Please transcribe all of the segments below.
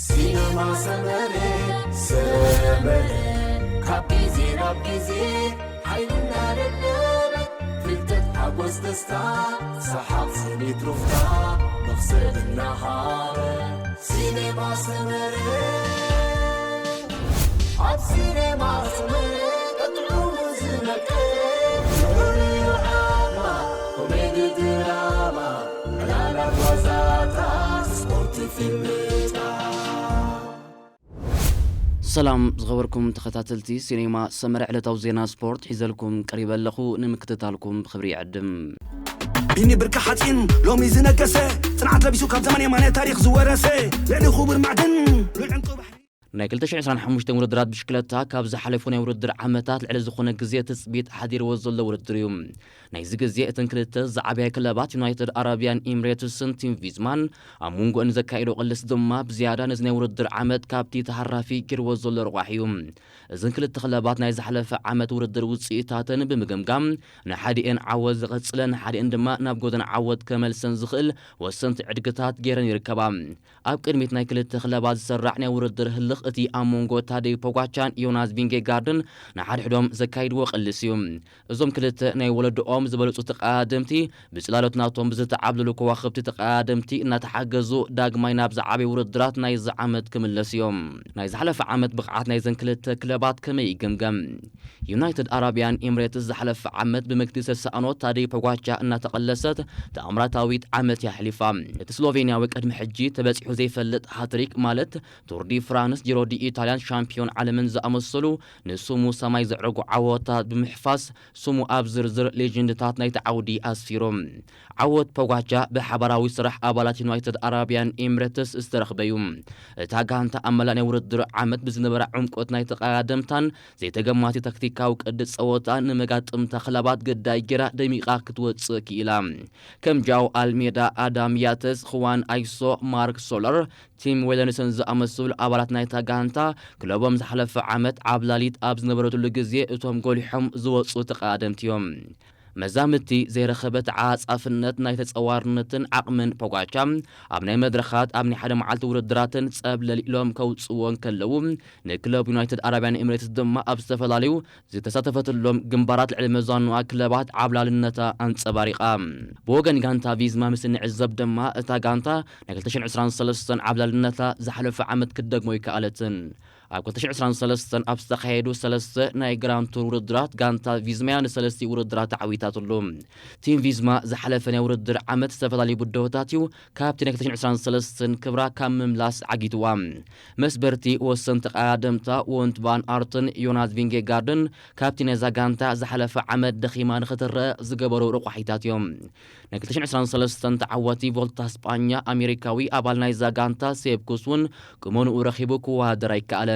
ሲነማ ሰመረ፣ ሰመረ፣ ካብ ግዜ ናብ ግዜ ሓይልና ደለበ፣ ፍልጠት ሓጎስ ደስታ፣ ሰሓቕ ስኒት ሩፍታ፣ መኽሰብ እናሃበ። ሲነማ ሰመረ፣ ኣብ ሲነማ ሰመረ፣ ጥዑሙ ዝነቀ፣ ፍቕሪ ዓማ፣ ኮሜዲ ድራማ፣ ዕላላት ዋዛታት፣ ስፖርት ፊልምታት። ሰላም ዝኸበርኩም ተኸታተልቲ ሲኔማ ሰመረ፣ ዕለታዊ ዜና ስፖርት ሒዘልኩም ቀሪበ ኣለኹ። ንምክትታልኩም ብኽብሪ ይዕድም። ቢኒ ብርኪ ሓፂን ሎሚ ዝነገሰ፣ ፅንዓት ለቢሱ ካብ ዘመን የማነ ታሪኽ ዝወረሰ፣ ልዕሊ ክቡር ማዕድን ሉል ዕንቁ ባሕሪ። ናይ ክልተ ሽሕን ዕስራን ሓሙሽተን ውድድራት ብሽክለታ ካብ ዝሓለፉ ናይ ውድድር ዓመታት ልዕሊ ዝኾነ ግዜ ትፅቢት ሓዲርዎ ዘሎ ውድድር እዩ። ናይዚ ግዜ እተን ክልተ ዝዓበያ ክለባት ዩናይትድ ኣረቢያን ኤምሬትስን ቲም ቪዝማን ኣብ መንጎ ንዘካየዶ ቅልስ ድማ ብዝያዳ ነዚ ናይ ውድድር ዓመት ካብቲ ተሃራፊ ጌርዎ ዘሎ ርቋሕ እዩ። እዘን ክልተ ክለባት ናይ ዝሓለፈ ዓመት ውድድር ውፅኢታተን ብምግምጋም ንሓዲኤን ዓወት ዝቐፅለ ንሓዲኤን ድማ ናብ ጎደና ዓወት ከመልሰን ዝኽእል ወሰንቲ ዕድግታት ጌረን ይርከባ። ኣብ ቅድሚት ናይ ክልተ ክለባት ዝሰራዕ ናይ ውድድር ህልኽ እቲ ኣብ መንጎ ታደይ ፖጓቻን ዮናስ ቪንጌጋርድን ንሓድሕዶም ዘካይድዎ ቅልስ እዩ። እዞም ክልተ ናይ ወለድኦም ዝበለጹ ተቐዳደምቲ ብጽላሎት ናቶም ብዝተዓብለሉ ከዋኽብቲ ተቐዳደምቲ እናተሓገዙ ዳግማይ ናብ ዝዓበየ ውድድራት ናይዚ ዓመት ክምለሱ እዮም። ናይ ዝሓለፈ ዓመት ብቕዓት ናይዘን ክልተ ክለባት ከመይ ይግምገም? ዩናይትድ ኣረቢያን ኤምሬትስ ዝሓለፈ ዓመት ብምክቲ ዝተሰኣኖ ታደይ ፖጓቻ እናተቐለሰት ተኣምራታዊት ዓመት እያ ኣሕሊፋ። እቲ ስሎቬንያዊ ቅድሚ ሕጂ ተበጺሑ ዘይፈልጥ ሃትሪክ ማለት ቱር ዲ ፍራንስ፣ ጂሮ ዲ ኢታልያን ሻምፒዮን ዓለምን ዝኣመሰሉ ንስሙ ሰማይ ዘዕረጉ ዓወታት ብምሕፋስ ስሙ ኣብ ዝርዝር ሌጀንድታት ናይቲ ዓውዲ ኣስፊሩ። ዓወት ፖጋቻ ብሓባራዊ ስራሕ ኣባላት ዩናይትድ ኣረቢያን ኤምሬትስ ዝተረኽበ እዩ። እታ ጋንታ ኣብ መላእ ናይ ውድድር ዓመት ብዝነበራ ዕምቆት ናይ ተቐዳደምታን ዘይተገማቲ ታክቲካዊ ቅዲ ጸወታ ንመጋጥምታ ክለባት ግዳይ ጌራ ደሚቓ ክትወጽእ ክኢላ። ከም ጃው ኣልሜዳ፣ ኣዳም ያተስ፣ ኹዋን ኣይሶ፣ ማርክ ሶለር፣ ቲም ዌለንስን ዝኣመሰሉ ኣባላት ናይታ ጋንታ ክለቦም ዝሓለፈ ዓመት ዓብላሊት ኣብ ዝነበረትሉ ግዜ እቶም ጎሊሖም ዝወጹ ተቐዳደምቲ እዮም። መዛምድቲ ዘይረኸበ ተዓጻፍነት ናይ ተጸዋርነትን ዓቕምን ፖጋቻ ኣብ ናይ መድረኻት ኣብ ናይ ሓደ መዓልቲ ውድድራትን ጸብለል ኢሎም ከውጽዎ እንከለዉ፣ ንክለብ ዩናይትድ ኣረቢያን ኤምሬትስ ድማ ኣብ ዝተፈላለዩ ዝተሳተፈትሎም ግንባራት ልዕሊ መዛኑኣ ክለባት ዓብላልነታ ኣንጸባሪቓ። ብወገን ጋንታ ቪዝማ ምስ እንዕዘብ ድማ እታ ጋንታ ናይ ክልተ ሽሕን ዕስራን ሰለስተን ዓብላልነታ ዝሓለፈ ዓመት ክትደግሞ ኣይከኣለትን። ኣብ ክልተ ሽሕን ዕስራን ሰለስተን ኣብ ዝተኻየዱ ሰለስተ ናይ ግራንድ ቱር ውድድራት ጋንታ ቪዝማ እያ ንሰለስቲኡ ውድድራት ተዓዊታትሉ። ቲም ቪዝማ ዝሓለፈ ናይ ውድድር ዓመት ዝተፈላለዩ ብድሆታት እዩ ካብቲ ናይ ክልተ ሽሕን ዕስራን ሰለስተን ክብራ ካብ ምምላስ ዓጊትዋ። መስበርቲ ወሰንቲ ቀዳደምታ ወንት ቫን ኣርትን ዮናስ ቪንጌጋርድን ካብቲ ነዛ ጋንታ ዝሓለፈ ዓመት ደኺማ ንኽትረአ ዝገበሩ ረቋሒታት እዮም። ናይ ክልተ ሽሕን ዕስራን ሰለስተን ተዓዋቲ ቮልታ ስጳኛ ኣሜሪካዊ ኣባል ናይዛ ጋንታ ሴብ ኩስ እውን ቁመንኡ ረኺቡ ክወዳደር ኣይከኣለን።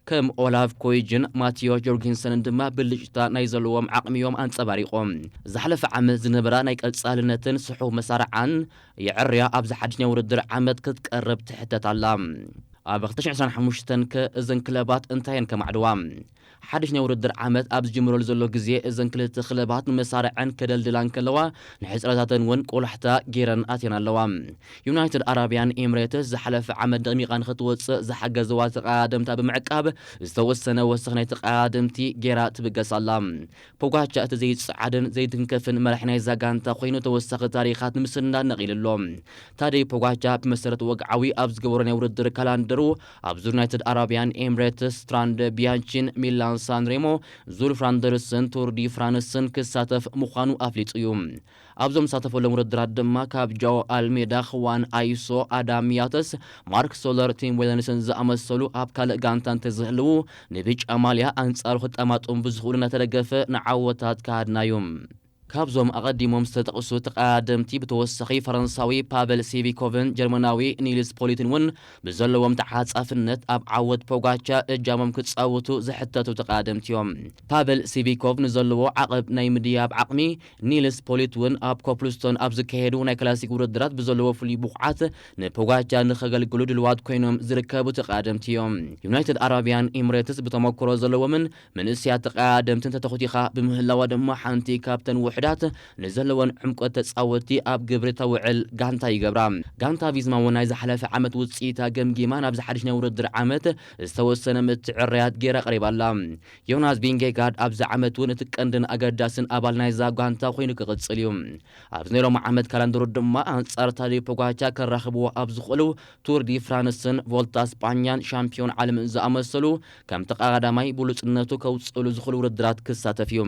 ከም ኦላፍ ኮይጅን ማቲዮ ጆርጊንሰንን ድማ ብልጭታ ናይ ዘለዎም ዓቕሚ እዮም ኣንጸባሪቖም። ዝሓለፈ ዓመት ዝነበራ ናይ ቀጻልነትን ስሑው መሳርዓን የዕርያ ኣብዚ ሓድሽ ናይ ውድድር ዓመት ክትቀርብ ትሕተት ኣላ። ኣብ ክልተ ሽሕን ዕስራን ሓሙሽተን ከ እዘን ክለባት እንታይ እየን ከማዕድዋ? ሓድሽ ናይ ውድድር ዓመት ኣብ ዝጅምረሉ ዘሎ ግዜ እዘን ክልተ ክለባት ንመሳርዐን ከደልድላ እንከለዋ ንሕጽረታተን እውን ቆላሕታ ገይረን ኣትየን ኣለዋ። ዩናይትድ ኣረቢያን ኤምሬትስ ዝሓለፈ ዓመት ደሚቓ ንኽትወጽእ ዝሓገዝዋ ተቐዳደምታ ብምዕቃብ ዝተወሰነ ወሰኽ ናይ ተቐዳደምቲ ገይራ ትብገስ ኣላ። ፖጋቻ እቲ ዘይጸዓድን ዘይትንከፍን መራሒ ናይዛ ጋንታ ኮይኑ ተወሳኺ ታሪኻት ንምስናድ ነቒሉ ኣሎ። ታደይ ፖጋቻ ብመሰረት ወግዓዊ ኣብ ዝገበሮ ናይ ውድድር ካላንደሩ ኣብ ዙር ዩናይትድ ኣረቢያን ኤምሬትስ፣ ስትራንድ ቢያንቺን ሚላን ሳንሬሞ፣ ዙር ፍራንደርስን ቱር ዲ ፍራንስን ክሳተፍ ምዃኑ ኣፍሊጡ እዩ። ኣብዞም ዝሳተፈሎም ውድድራት ድማ ካብ ጃኦ ኣልሜዳ፣ ኽዋን ኣይሶ፣ ኣዳም ያተስ፣ ማርክ ሶለር፣ ቲም ዌለንስን ዝኣመሰሉ ኣብ ካልእ ጋንታ እንተዝህልዉ ንብጫ ማልያ ኣንጻሩ ክጠማጠሙ ብዝኽእሉ እናተደገፈ ንዓወታት ክሃድና እዩ። ካብዞም ኣቐዲሞም ዝተጠቕሱ ተቐዳደምቲ ብተወሳኺ ፈረንሳዊ ፓቨል ሲቪኮቭን ጀርመናዊ ኒልስ ፖሊትን እውን ብዘለዎም ተዓጻፍነት ኣብ ዓወት ፖጋቻ እጃሞም ክጻወቱ ዝሕተቱ ተቐዳደምቲ እዮም። ፓቨል ሲቪኮቭ ንዘለዎ ዓቐብ ናይ ምድያብ ዓቕሚ፣ ኒልስ ፖሊት እውን ኣብ ኮፕልስቶን ኣብ ዝካየዱ ናይ ክላሲክ ውድድራት ብዘለዎ ፍሉይ ብቑዓት ንፖጋቻ ንኸገልግሉ ድልዋት ኮይኖም ዝርከቡ ተቐዳደምቲ እዮም። ዩናይትድ ኣረቢያን ኤምሬትስ ብተመክሮ ዘለዎምን መንእሰያት ተቐዳደምትን ተተኹቲኻ ብምህላዋ ድማ ሓንቲ ካብተን ውሕዳን ዳት ንዘለወን ዕምቆት ተጻወትቲ ኣብ ግብሪ ተውዕል ጋንታ ይገብራ። ጋንታ ቪዝማ እውን ናይ ዝሓለፈ ዓመት ውጽኢታ ገምጊማ ናብዚ ሓድሽ ናይ ውድድር ዓመት ዝተወሰነ ምትዕርያት ገይራ ቀሪባ ኣላ። ዮናስ ቪንጌጋርድ ኣብዚ ዓመት እውን እቲ ቀንድን ኣገዳስን ኣባል ናይዛ ጋንታ ኮይኑ ክቕጽል እዩ። ኣብዚ ናይ ሎሚ ዓመት ካላንደሩ ድማ ኣንጻር ታዲዮ ፖጋቻ ከራኽብዎ ኣብ ዝኽእሉ ቱር ዲ ፍራንስን ቮልታ ስጳኛን ሻምፒዮን ዓለምን ዝኣመሰሉ ከም ተቐዳዳማይ ብሉጽነቱ ከውጽእሉ ዝኽእሉ ውድድራት ክሳተፍ እዩ።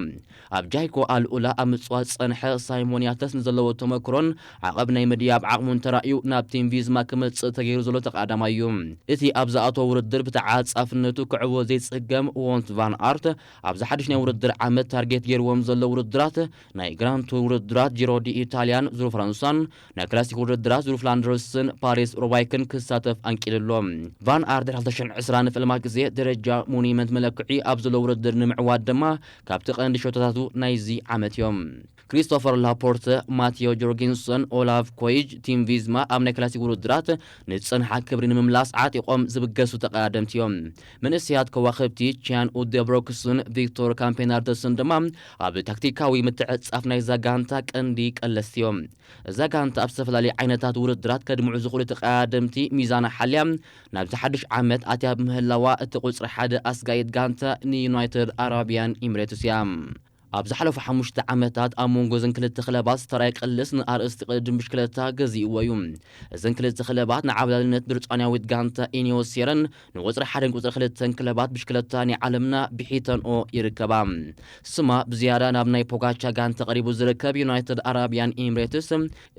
ኣብ ጃይኮ ኣልኡላ ኣብ ምጽዋት ዝጸንሐ ሳይሞን ያተስ ንዘለዎ ተመክሮን ዓቐብ ናይ ምድያብ ዓቕሙን ተራእዩ ናብ ቲም ቪዝማ ክመጽእ ተገይሩ ዘሎ ተቐዳዳማይ እዩ። እቲ ኣብ ዝኣተወ ውድድር ብተዓጻፍነቱ ክዕወት ዘይጽገም ዎንት ቫን ኣርት ኣብዚ ሓድሽ ናይ ውድድር ዓመት ታርጌት ገይርዎም ዘሎ ውድድራት ናይ ግራንድ ቱር ውድድራት ጂሮ ዲ ኢታልያን ዙር ፈረንሳን ናይ ክላሲክ ውድድራት ዙር ፍላንደርስን ፓሪስ ሮባይክን ክሳተፍ ኣንቂድሎ። ቫን ኣርት ድሕሪ ክልተ ሽሕን ዕስራን ንፍልማ ግዜ ደረጃ ሞኒመንት መለክዒ ኣብ ዘሎ ውድድር ንምዕዋት ድማ ካብቲ ቀንዲ ሸቶታቱ ናይዚ ዓመት እዮም። ክሪስቶፈር ላፖርተ፣ ማቴዮ ጆርጊንሰን፣ ኦላቭ ኮይጅ፣ ቲም ቪዝማ ኣብ ናይ ክላሲክ ውድድራት ንዝጸንሓ ክብሪ ንምምላስ ዓጢቖም ዝብገሱ ተቐዳደምቲ እዮም። መንእሰያት ከዋኽብቲ ቺያን ኡደብሮክስን ቪክቶር ካምፔናርደስን ድማ ኣብ ታክቲካዊ ምትዕጻፍ ናይዛ ጋንታ ቀንዲ ቀለስቲ እዮም። እዛ ጋንታ ኣብ ዝተፈላለዩ ዓይነታት ውድድራት ከድምዑ ዝኽእሉ ተቐዳደምቲ ሚዛና ሓልያ ናብዚ ሓድሽ ዓመት ኣትያ ብምህላዋ እቲ ቁጽሪ ሓደ ኣስጋኢት ጋንታ ንዩናይትድ ኣረቢያን ኢሚሬትስ እያ። ኣብ ዝሓለፉ ሓሙሽተ ዓመታት ኣብ መንጎ እዘን ክልተ ክለባት ዝተራእየ ቅልስ ንኣርእስቲ ቅድድም ብሽክለታ ገዚእዎ እዩ። እዘን ክልተ ክለባት ንዓብላልነት ብሪጣንያዊት ጋንታ ኢኒዮስ ሴረን ንቁጽሪ ሓደን ቁጽሪ ክልተን ክለባት ብሽክለታ ናይ ዓለምና ብሒተንኦ ይርከባ። ስማ ብዝያዳ ናብ ናይ ፖጋቻ ጋንታ ቀሪቡ ዝርከብ ዩናይትድ ኣረቢያን ኢሚሬትስ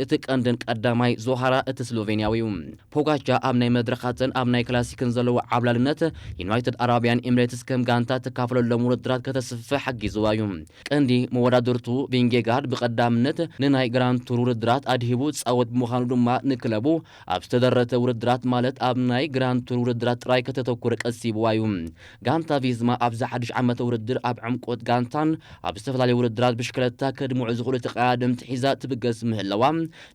እቲ ቀንድን ቀዳማይ ዞሃራ እቲ ስሎቬንያዊ እዩ። ፖጋቻ ኣብ ናይ መድረኻትን ኣብ ናይ ክላሲክን ዘለዎ ዓብላልነት ዩናይትድ ኣረቢያን ኢሚሬትስ ከም ጋንታ ተካፍለሎም ውድድራት ከተስፍሕ ሓጊዝዋ እዩ። ቀንዲ መወዳድርቱ ቪንጌጋርድ ብቐዳምነት ንናይ ግራንድ ቱር ውድድራት ኣድሂቡ ዝጻወት ብምዃኑ ድማ ንክለቡ ኣብ ዝተደረተ ውድድራት ማለት ኣብ ናይ ግራንድ ቱር ውድድራት ጥራይ ከተተኩር ቀሲብዋ እዩ። ጋንታ ቪዝማ ኣብዚ ሓድሽ ዓመተ ውድድር ኣብ ዕምቆት ጋንታን ኣብ ዝተፈላለዩ ውድድራት ብሽክለታ ከድምዑ ዝኽእሉ ተቐዳደምቲ ሒዛ ትብገስ ምህላዋ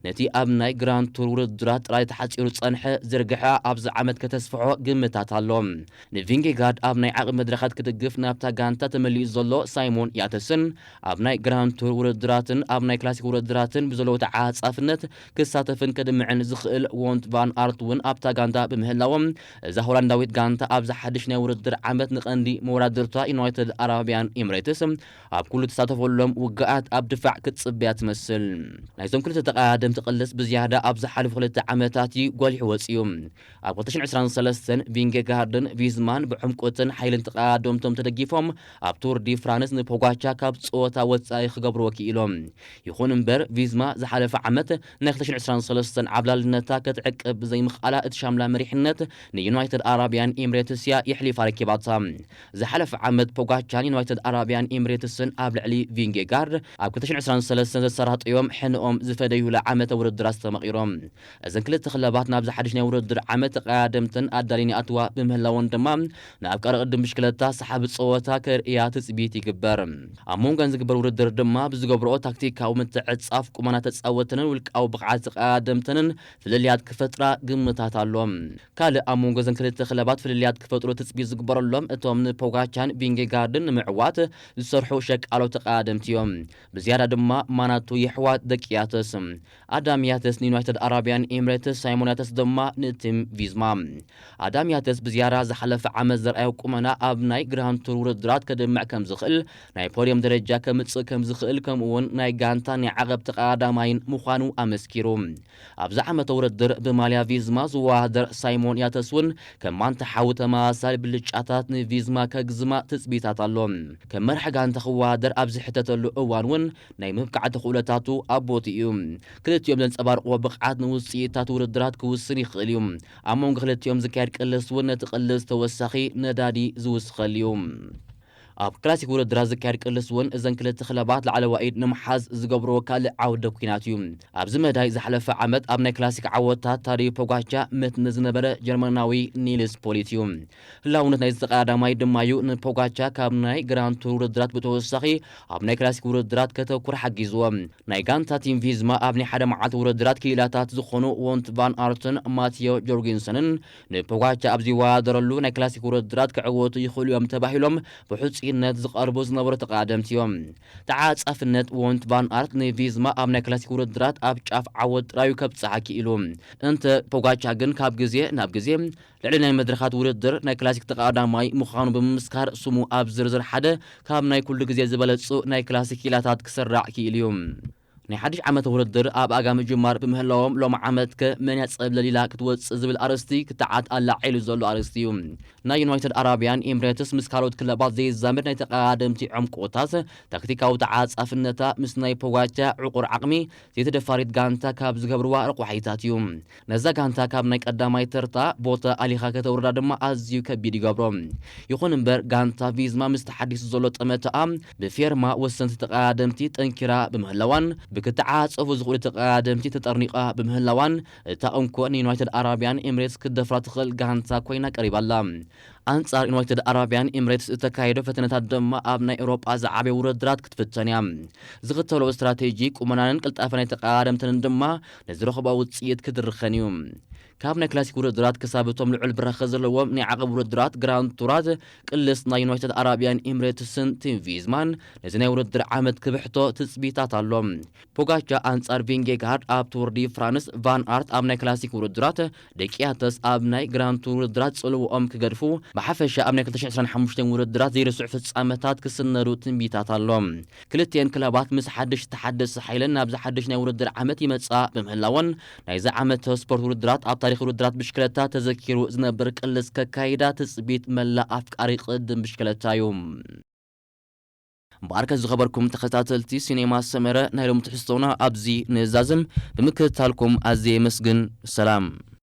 ነቲ ኣብ ናይ ግራንድ ቱር ውድድራት ጥራይ ተሓጺሩ ዝጸንሐ ዝርግሐ ኣብዚ ዓመት ከተስፍሖ ግምታት ኣሎ። ንቪንጌጋርድ ኣብ ናይ ዓቕሚ መድረኻት ክድግፍ ናብታ ጋንታ ተመሊኡ ዘሎ ሳይሞን ያተስን ኣብ ናይ ግራንድ ቱር ውድድራትን ኣብ ናይ ክላሲክ ውድድራትን ብዘለዎ ተዓጻፍነት ክሳተፍን ከድምዕን ዝኽእል ዎንት ቫን ኣርት እውን ኣብታ ጋንታ ብምህላዎም እዛ ሆላንዳዊት ጋንታ ኣብዚ ሓድሽ ናይ ውድድር ዓመት ንቐንዲ መወዳድርታ ዩናይትድ ኣረቢያን ኢሚሬትስ ኣብ ኩሉ ተሳተፈሎም ውግኣት ኣብ ድፋዕ ክትጽበያ ትመስል። ናይዞም ክልተ ተቐዳደምቲ ቅልስ ብዝያዳ ኣብ ዝሓለፉ ክልተ ዓመታት እዩ ጎሊሑ ወጺኡ። ኣብ ክልተ ሽሕን ዕስራን ሰለስተን ቪንጌጋርድን ቪዝማን ብዕምቆትን ሓይልን ተቐዳደምቶም ተደጊፎም ኣብ ቱር ዲ ፍራንስ ንፖጋቻ ካብ ጸወታ ወጻኢ ክገብርዎ ክኢሎም። ይኹን እምበር ቪዝማ ዝሓለፈ ዓመት ናይ ክልተ ሽሕን ዕስራን ሰለስተን ዓብላልነታ ክትዕቅብ ብዘይምኽኣላ እቲ ሻምላ መሪሕነት ንዩናይትድ ኣረቢያን ኢሚሬትስ እያ የሕሊፋ ረኪባታ። ዝሓለፈ ዓመት ፖጋቻን ዩናይትድ ኣረቢያን ኢሚሬትስን ኣብ ልዕሊ ቪንጌጋርድ ኣብ ክልተ ሽሕን ዕስራን ሰለስተን ዘሰራጠዮም ሕንኦም ዝፈደዩላ ዓመተ ውድድራት ተመቒሮም። እዘን ክልተ ክለባት ናብዚ ሓድሽ ናይ ውድድር ዓመት ተቐዳደምትን ኣዳሊን ይኣትዋ ብምህላወን ድማ ንኣፍቃሪ ቅድም ብሽክለታ ሰሓቢ ጸወታ ከርእያ ትጽቢት ይግበር። ኣብ መንጎን ዝግበር ውድድር ድማ ብዝገብርኦ ታክቲካዊ ምትዕጻፍ ቁመና ተጻወተንን ውልቃዊ ብቕዓት ተቐዳደምተንን ፍልልያት ክፈጥራ ግምታት ኣሎ። ካልእ ኣብ መንጎ እዘን ክልተ ክለባት ፍልልያት ክፈጥሩ ትጽቢት ዝግበረሎም እቶም ንፖጋቻን ቪንጌጋርድን ንምዕዋት ዝሰርሑ ሸቃሎ ተቐዳደምቲ እዮም። ብዝያዳ ድማ ማናቱ የሕዋት ደቂ ያተስ። ኣዳም ያተስ ንዩናይትድ ኣረቢያን ኤምሬትስ፣ ሳይሞን ያተስ ድማ ንቲም ቪዝማ። ኣዳም ያተስ ብዝያዳ ዝሓለፈ ዓመት ዘርኣዮ ቁመና ኣብ ናይ ግራንድ ቱር ውድድራት ከድምዕ ከም ዝኽእል፣ ናይ ፖድየም ደረጃ ከምጽእ ከም ዝኽእል፣ ከምኡ እውን ናይ ጋንታ ናይ ዓቐብ ተቐዳዳማይን ምዃኑ ኣመስኪሩ። ኣብዚ ዓመተ ውድድር ብማልያ ቪዝማ ዝወዳደር ሳይሞን ያተስ እውን ከም ማንታ ሓው ተመሳሳሊ ብልጫታት ንቪዝማ ከግዝማ ትጽቢታት ኣሎ። ከም መራሒ ጋንታ ክወዳደር ኣብ ዝሕተተሉ እዋን እውን ናይ ምብቃዕ ተኽእሎታቱ ኣብ ቦትኡ እዩ። ክልቲኦም ዘንጸባርቕዎ ብቕዓት ንውጽኢታት ውድድራት ክውስን ይኽእል እዩ። ኣብ መንጎ ክልቲኦም ዝካየድ ቅልስ እውን ነቲ ቅልስ ተወሳኺ ነዳዲ ዝውስኸሉ እዩ። ኣብ ክላሲክ ውድድራት ዝካየድ ቅልስ እውን እዘን ክልተ ክለባት ላዕለዋይ ኢድ ንምሓዝ ዝገብርዎ ካልእ ዓውደ ኲናት እዩ። ኣብዚ መዳይ ዝሓለፈ ዓመት ኣብ ናይ ክላሲክ ዓወታት ታዲዮ ፖጋቻ መትኒ ዝነበረ ጀርመናዊ ኒልስ ፖሊት እዩ። ህላውነት ናይዚ ተቐዳዳማይ ድማ እዩ ንፖጋቻ ካብ ናይ ግራንድ ቱር ውድድራት ብተወሳኺ ኣብ ናይ ክላሲክ ውድድራት ከተኩር ሓጊዝዎ። ናይ ጋንታ ቲም ቪዝማ ኣብ ናይ ሓደ መዓልቲ ውድድራት ክኢላታት ዝኾኑ ዎንት ቫን ኣርትን ማቲዮ ጆርጊንሰንን ንፖጋቻ ኣብ ዝወዳደረሉ ናይ ክላሲክ ውድድራት ክዕወቱ ይኽእሉ እዮም ተባሂሎም ብሑጽ መራጺነት ዝቐርቡ ዝነበሩ ተቐዳደምቲ እዮም። ተዓጻፍነት ዎንት ቫን ኣርት ንቪዝማ ኣብ ናይ ክላሲክ ውድድራት ኣብ ጫፍ ዓወት ጥራዩ ከብጽሓ ክኢሉ። እንተ ፖጋቻ ግን ካብ ግዜ ናብ ግዜ ልዕሊ ናይ መድረኻት ውድድር ናይ ክላሲክ ተቐዳማይ ምዃኑ ብምምስካር ስሙ ኣብ ዝርዝር ሓደ ካብ ናይ ኩሉ ግዜ ዝበለጹ ናይ ክላሲክ ኪላታት ክስራዕ ክኢሉ እዩ። ናይ ሓድሽ ዓመት ውድድር ኣብ ኣጋ ምጅማር ብምህላዎም ሎም ዓመት ከ መን ያጸብለል ኢላ ክትወጽእ ዝብል ኣርእስቲ ክትዓት ኣላዒሉ ዘሎ ኣርእስቲ እዩ። ናይ ዩናይትድ ኣረቢያን ኤምሬትስ ምስ ካልኦት ክለባት ዘይዛመድ ናይ ተቐዳደምቲ ዕምቆታት ታክቲካዊ ተዓጻፍነታ ምስ ናይ ፖጋቻ ዕቑር ዓቕሚ ዘይተደፋሪት ጋንታ ካብ ዝገብርዋ ረቋሒታት እዩ። ነዛ ጋንታ ካብ ናይ ቀዳማይ ተርታ ቦታ ኣሊኻ ከተውርዳ ድማ ኣዝዩ ከቢድ ይገብሮ። ይኹን እምበር ጋንታ ቪዝማ ምስ ተሓዲሱ ዘሎ ጠመተኣ ብፌርማ ወሰንቲ ተቐዳደምቲ ጠንኪራ ብምህላዋን ብክተዓጸፉ ዝኽእሉ ተቐዳደምቲ ተጠርኒቓ ብምህላዋን እታ እንኮ ንዩናይትድ ኣረቢያን ኤምሬትስ ክትደፍራ ትኽእል ጋንታ ኮይና ቀሪባ ኣላ። ኣንጻር ዩናይትድ ኣረቢያን ኤምሬትስ እተካየዶ ፈተነታት ድማ ኣብ ናይ ኤውሮጳ ዝዓበየ ውድድራት ክትፍተን እያ። ዝኽተሎ ስትራቴጂ ቁመናንን ቅልጣፈ ናይ ተቐዳደምተንን ድማ ንዝረኽቦ ውጽኢት ክድርኸን እዩ። ካብ ናይ ክላሲክ ውድድራት ክሳብ እቶም ልዑል ብራኸ ዘለዎም ናይ ዓቐብ ውድድራት ግራንድ ቱራት ቅልስ ናይ ዩናይትድ ኣረቢያን ኤምሬትስን ቲም ቪዝማን ነዚ ናይ ውድድር ዓመት ክብሕቶ ትጽቢታት ኣሎ። ፖጋቻ ኣንጻር ቪንጌጋርድ ኣብ ቱር ዲ ፍራንስ፣ ቫን ኣርት ኣብ ናይ ክላሲክ ውድድራት፣ ደቂያተስ ኣብ ናይ ግራንድ ቱር ውድድራት ጽልውኦም ክገድፉ፣ ብሓፈሻ ኣብ ናይ ክልተ ሽሕን ዕስራን ሓሙሽተን ውድድራት ዘይርስዑ ፍጻመታት ክስነዱ ትንቢታት ኣሎ። ክልቲኤን ክለባት ምስ ሓድሽ ተሓደሲ ሓይልን ናብ ዝሓድሽ ናይ ውድድር ዓመት ይመጻ ብምህላወን ናይዚ ዓመት ስፖርት ውድድራት ኣብ ታሪኽ ውድድራት ብሽክለታ ተዘኪሩ ዝነብር ቅልስ ከካይዳ ትጽቢት መላእ ኣፍቃሪ ቅድም ብሽክለታ እዩ። እምበኣርከ ዝኸበርኩም ተኸታተልቲ ሲኔማ ሰመረ ናይ ሎሚ ትሕዝቶና ኣብዚ ንዛዝም። ብምክትታልኩም ኣዝየ የመስግን። ሰላም።